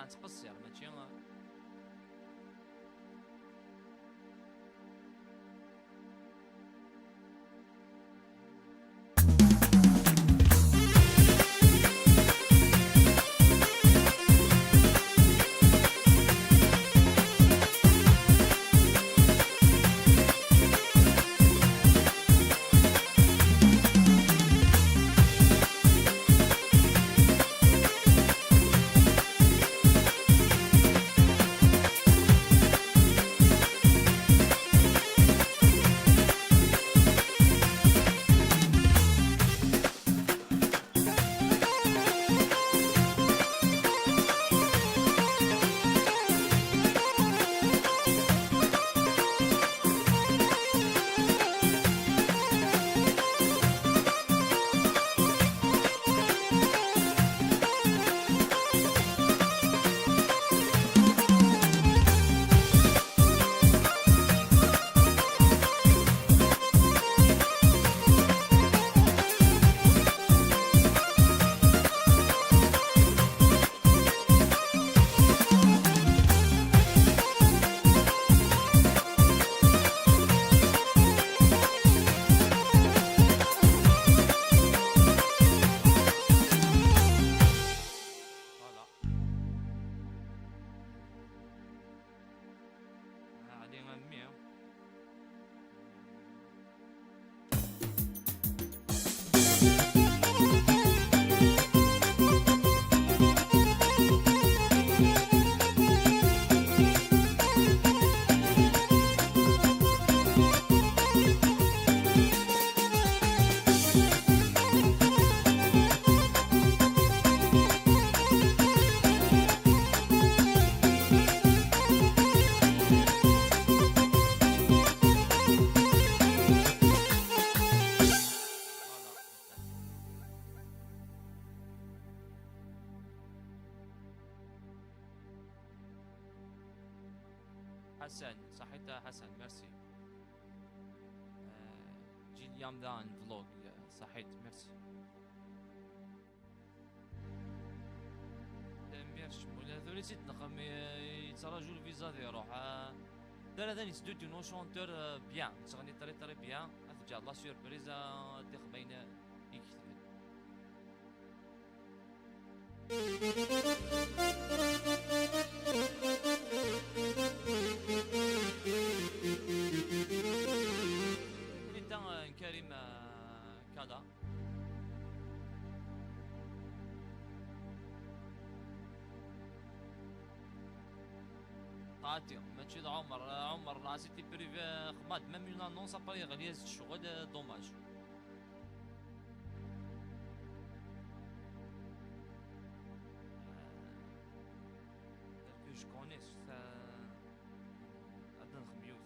لا نتقصر ماشي. حسن صحيت حسن ميرسي. جيل دان vlog صحيت ميرسي. ميرش مولا ذولي زيد نخم يتراجو الفيزا ذي يروح دار ثاني سدو نو chanteur bien تغني très très bien تجا la surprise تخبين يكتب. كريم كذا قاتي ماشي عمر عمر لا c'était privé خماد même une annonce après غادي الشغل dommage. Que je connais عندنا خميوث.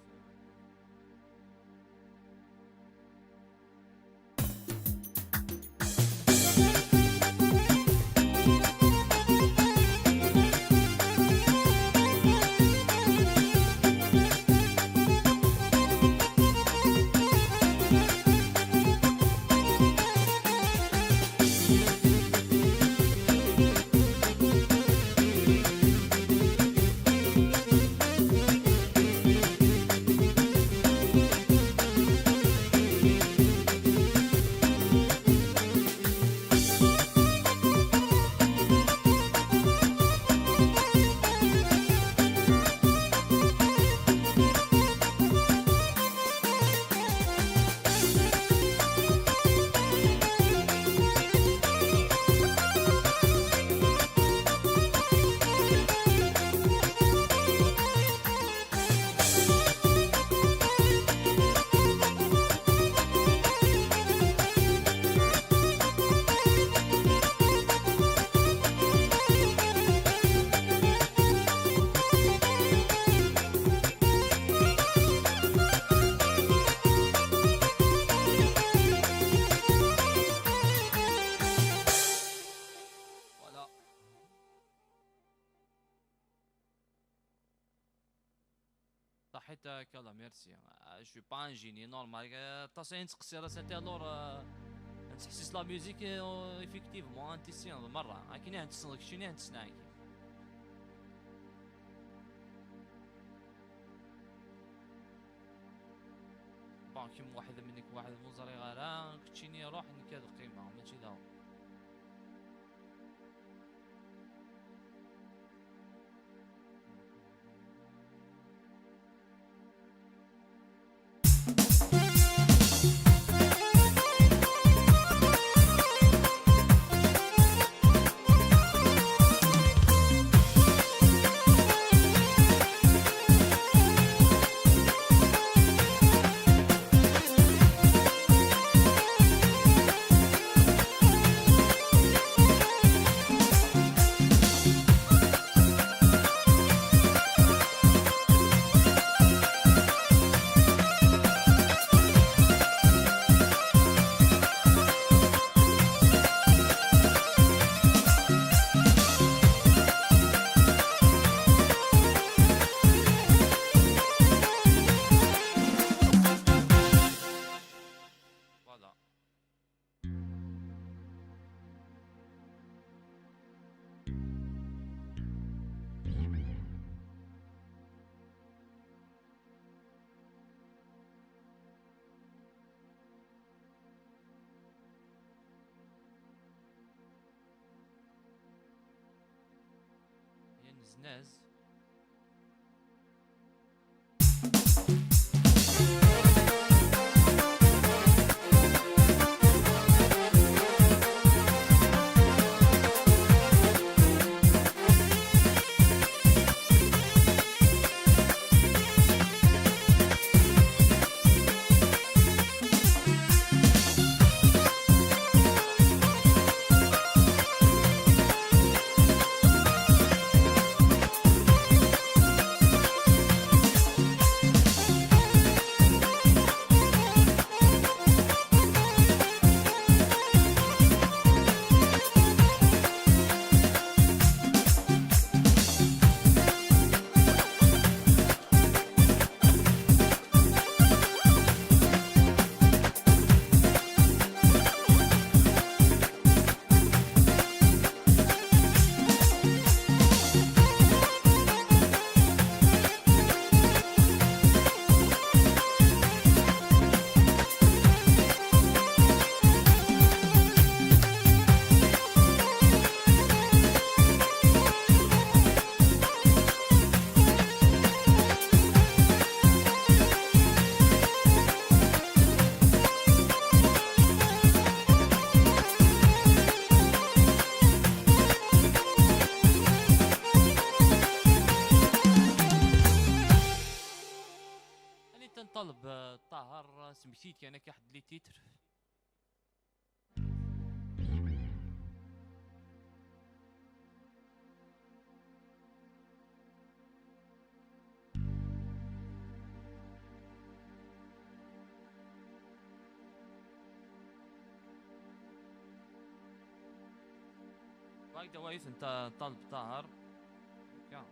صحيت كلا merci. Je suis pas un génie normal تصين تقصي راسها alors تحسس la musique effectivement انت سين مره كاين تسنك شي نتسناك. bon كيم واحد منك واحد مزري غارا كتشيني روح نكاد قيمة ماشي دا. Voilà. هي نزناز. أني تنطلب طاهر سميتيت كان كحد les titres. وايد وايد انت طالب طاهر. كان.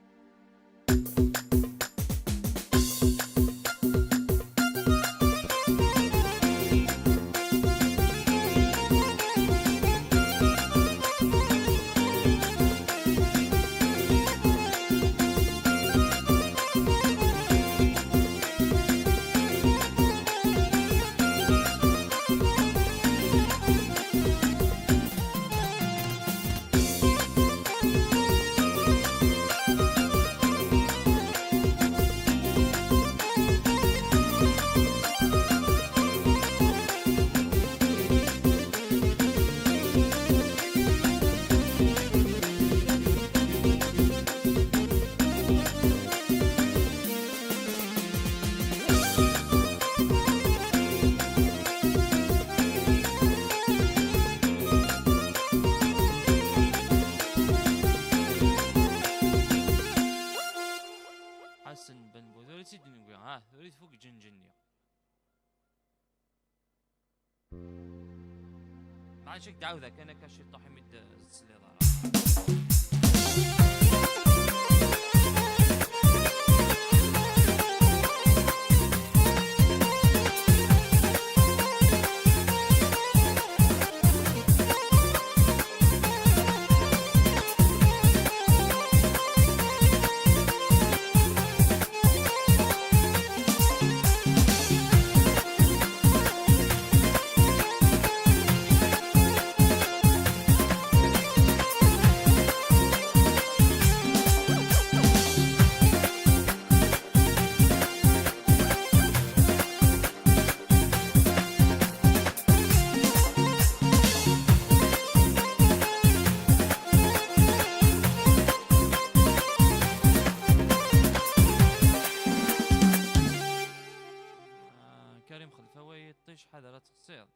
حسن بن بوذوري سيدي نقول ها ثوري فوق جنجنيا ما عادش دعوذا كان كاشي طاحي مد السليطة. راه تخسير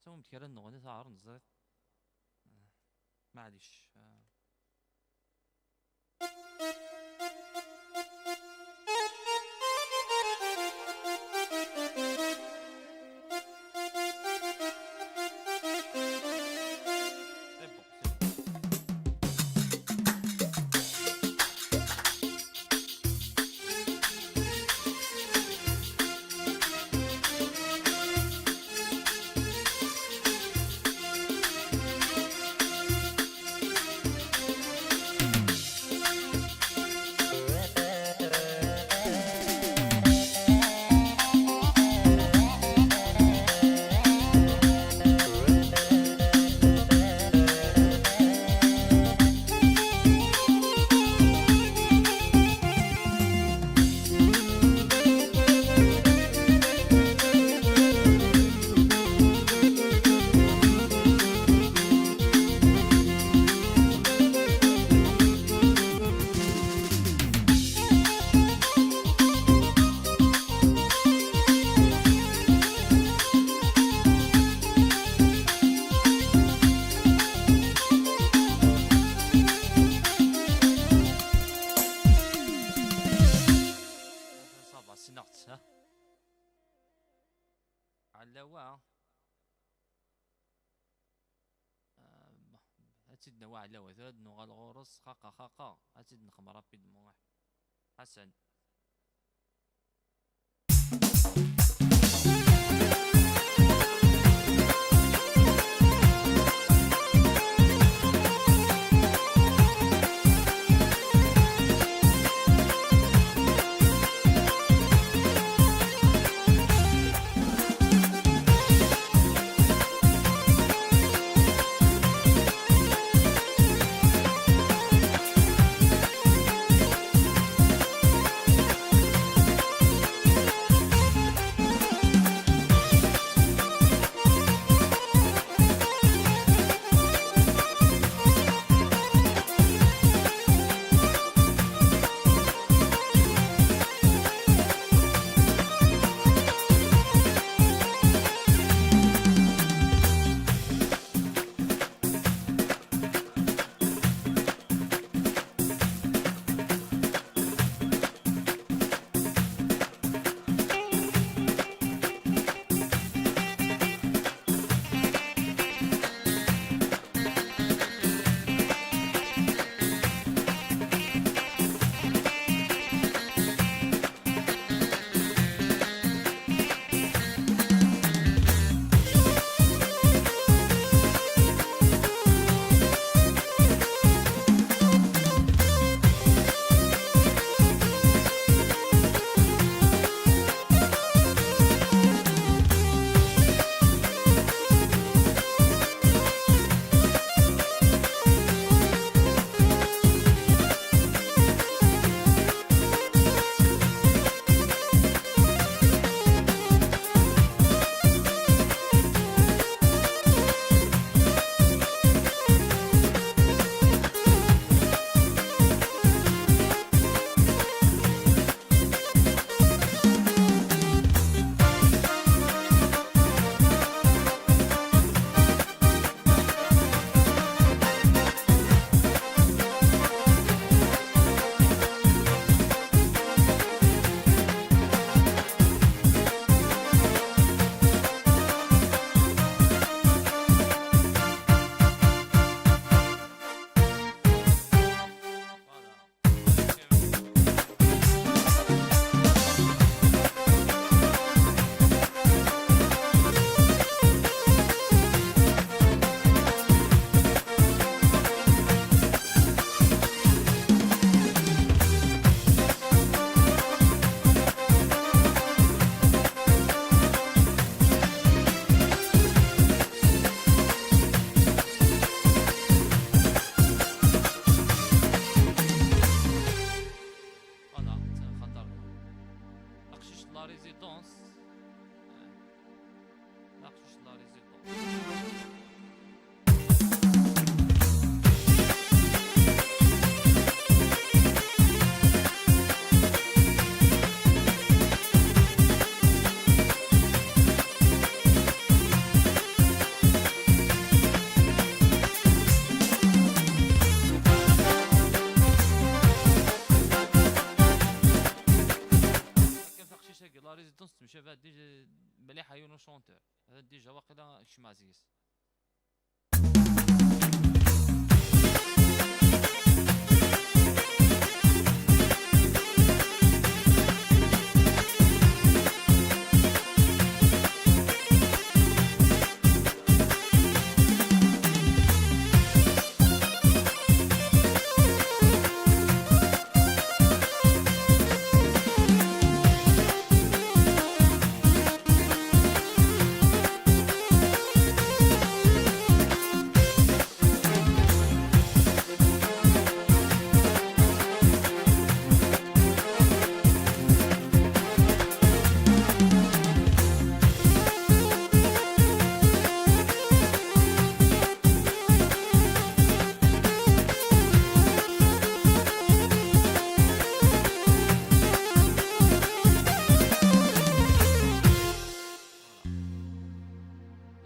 تو متكرر نغني تاع نزرت معليش. C'est bon, c'est bon. Ça va, سنقت ها علاوة. هاتيد نوا علاوة ثاد نوغال غورس خاقا خاقا هاتيد نخم rapidement حسن. حيونو chanteur هذا déjà واقيلا شمازيس.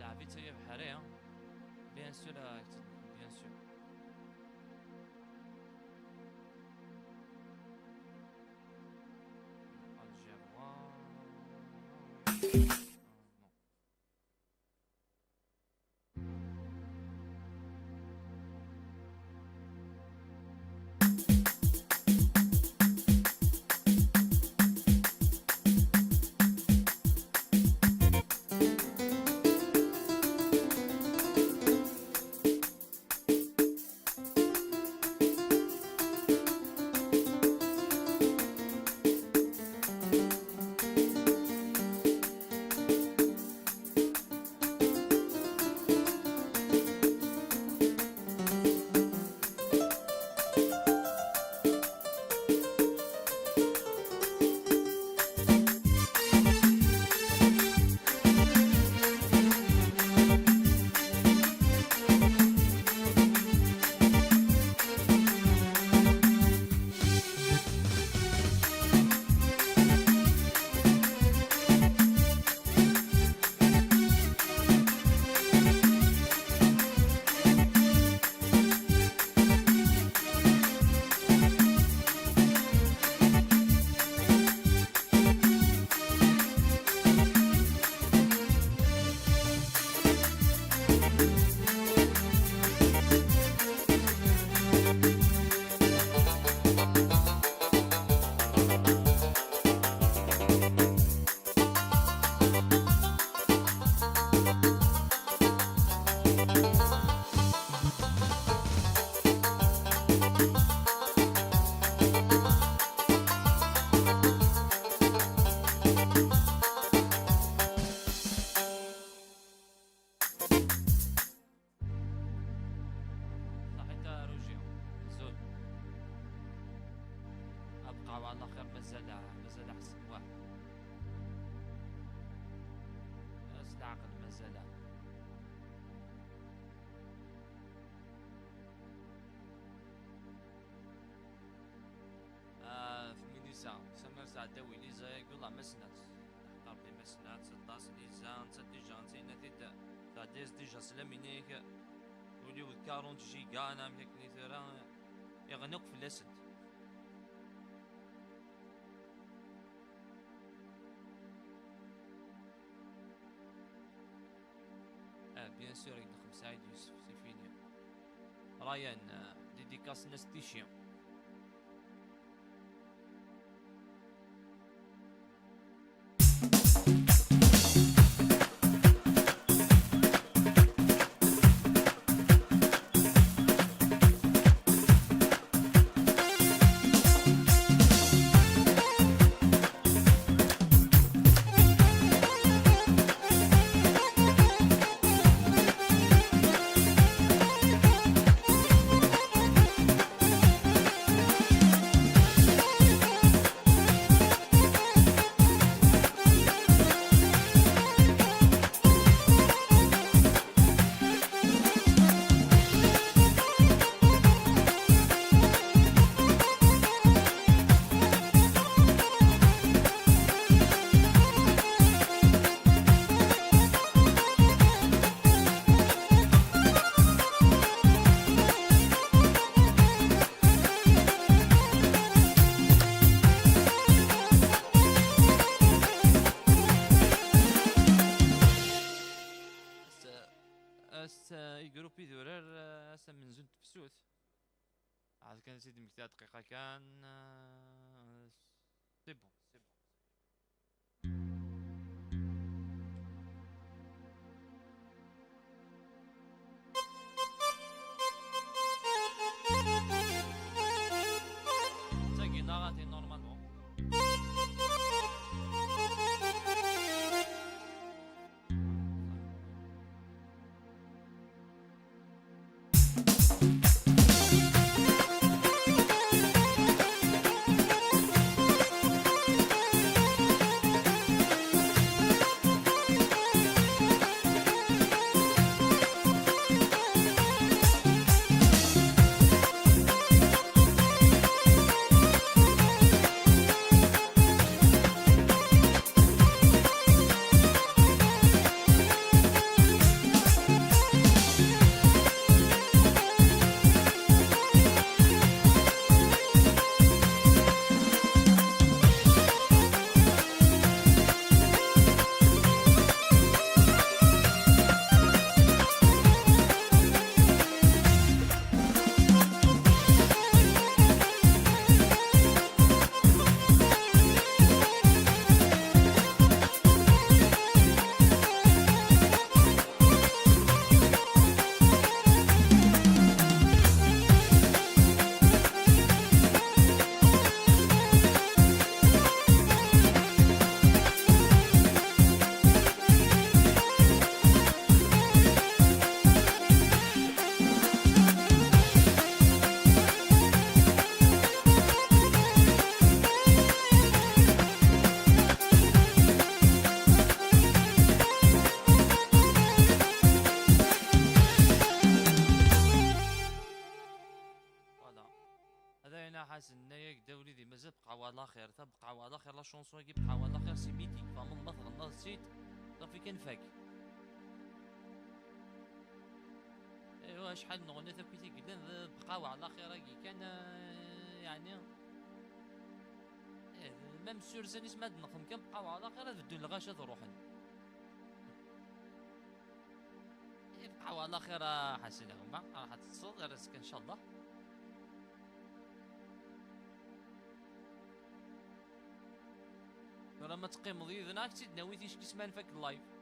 لعبت هي بحرية bien sûr, bien sûr. Algérois. صحيت روجيا زول ابقى على خير. مازال مازال احسن واحد العقل مازال. في ميليزا سمير سعداوي ليزا يقول ما سنات ربي ما سنات 16 ليزا انت déjà انت نتيت تعديز déjà سلامينيك وليو 40 جيجا انا ميك نيثرا يغنوك في الاسد. Bien sûr يدخل سعيد يوسف c'est fini ريان dédicace ناس تيشيا. تمزاروت عاد كان سيدي مكتاع دقيقة كان c'est bon c'est bon. تاكي normalement. على خير، تبقى على خير la chanson كي بقى على خير c'est mythique. فمن ما تغنى السيت صافي كنفاك. ايوا شحال من غنى تاكيتي قلنا بقاو على خير كي كان يعني même sur scène ما نخدم كان بقاو على خير بدو الغاشة تروحن. بقاو على خير حسن هما راح تصد راسك ان شاء الله. ولا ما تقيم ضيضنا كتي ناوي تيش كيسمان فاك ال live.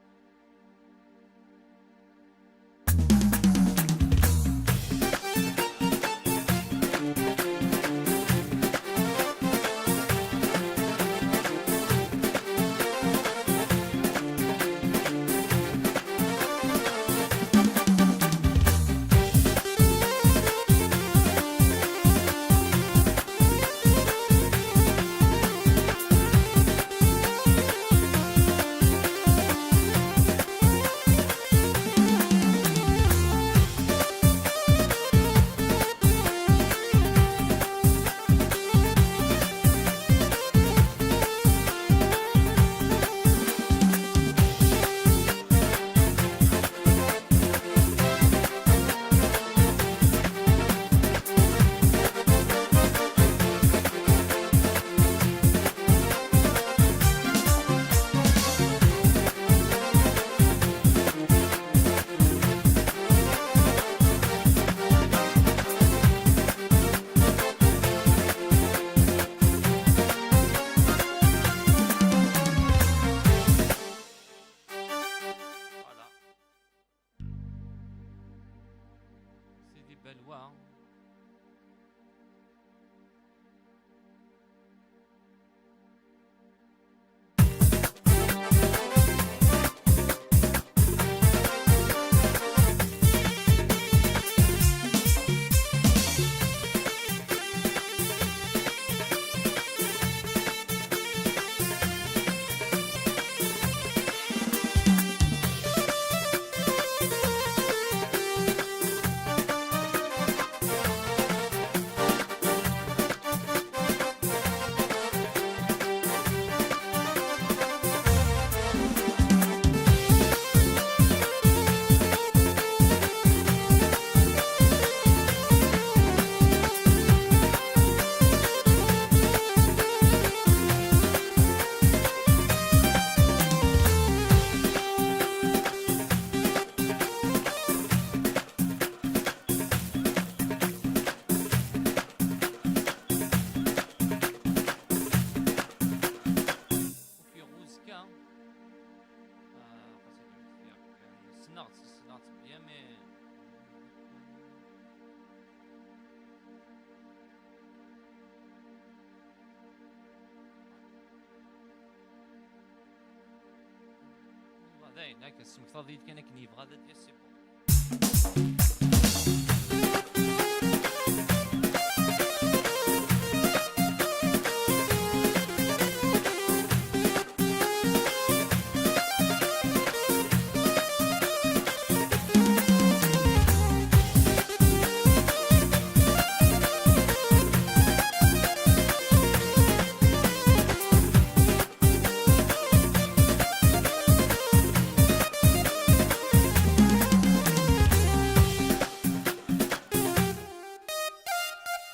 داين هكا سمكتا كان كني يبغى ذا c'est bon.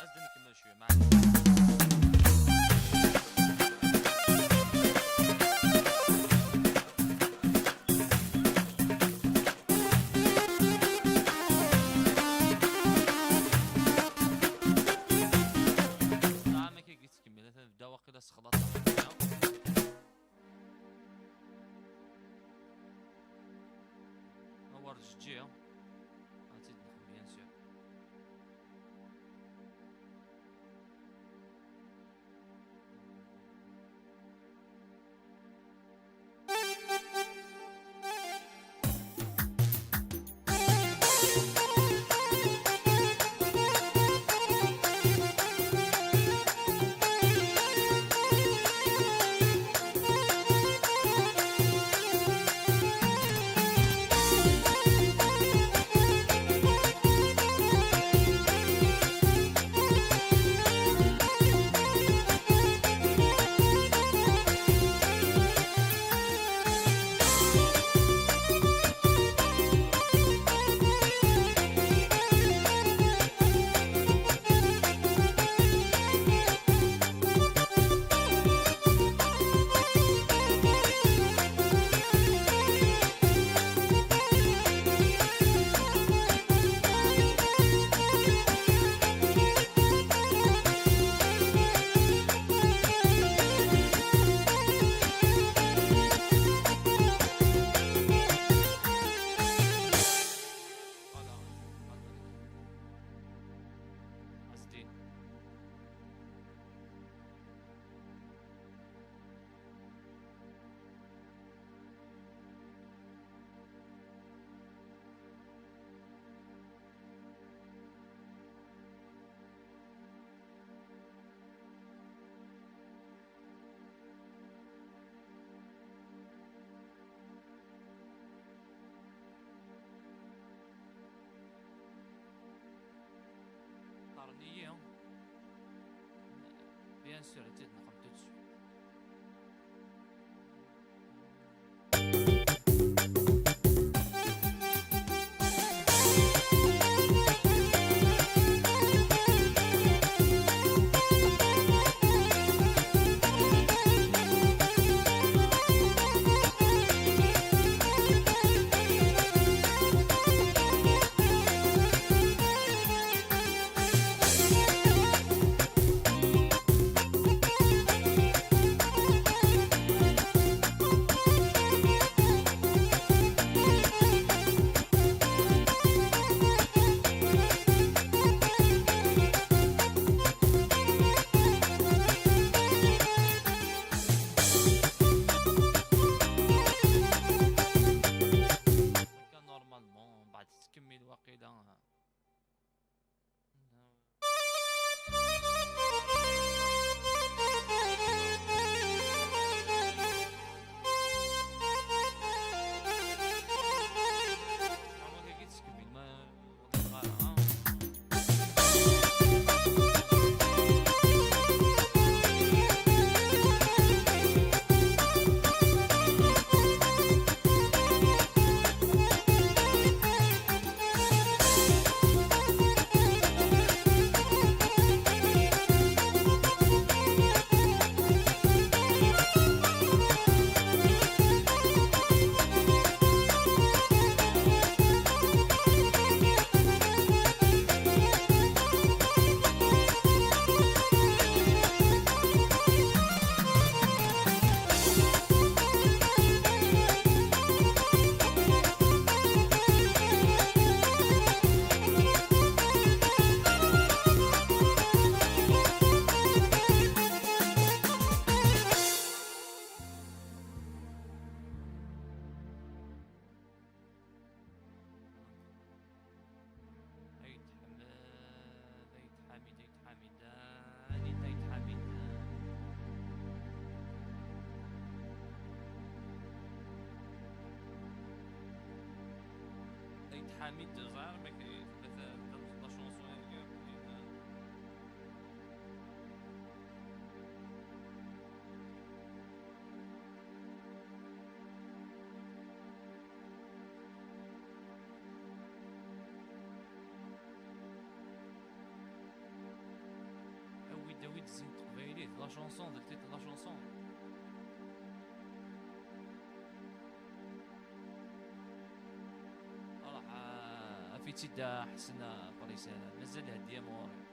أزيد نكمل شوية معليش. ما كي تكمل بدا واقيلا سخلط. هو رجع غادي نخدم bien sûr. Voilà. قصدي طرنية bien sûr تزيد نقم tout de suite. يتحامد زعر ما la chanson. ويد زين تقبايليت la chanson, le titre la chanson. راح في تيدا حسن باريس مازال هديه موري.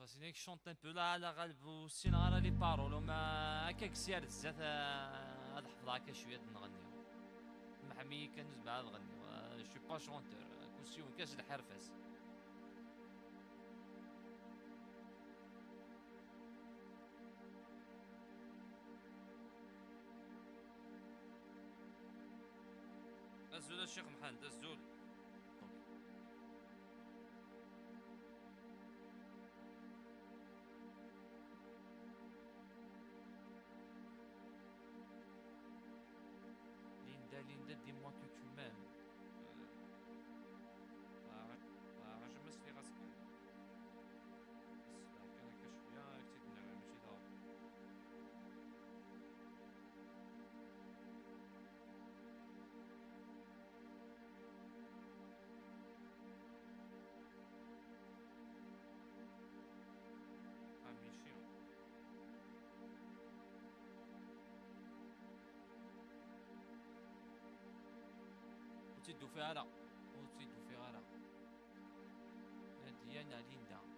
C'est chante un peu لا لا غالب وسين غير les paroles وما هكاك سير بزاف هاد حفظ هكا شويه نغني محمي كان نزبع نغني je suis pas chanteur كلشي وكاش الحرفاس. الزول الشيخ محمد الزول. Linda, Linda, dis-moi que tu m'aimes. وتيدو فيها لا وتيدو فيها لا ديانا ليندا.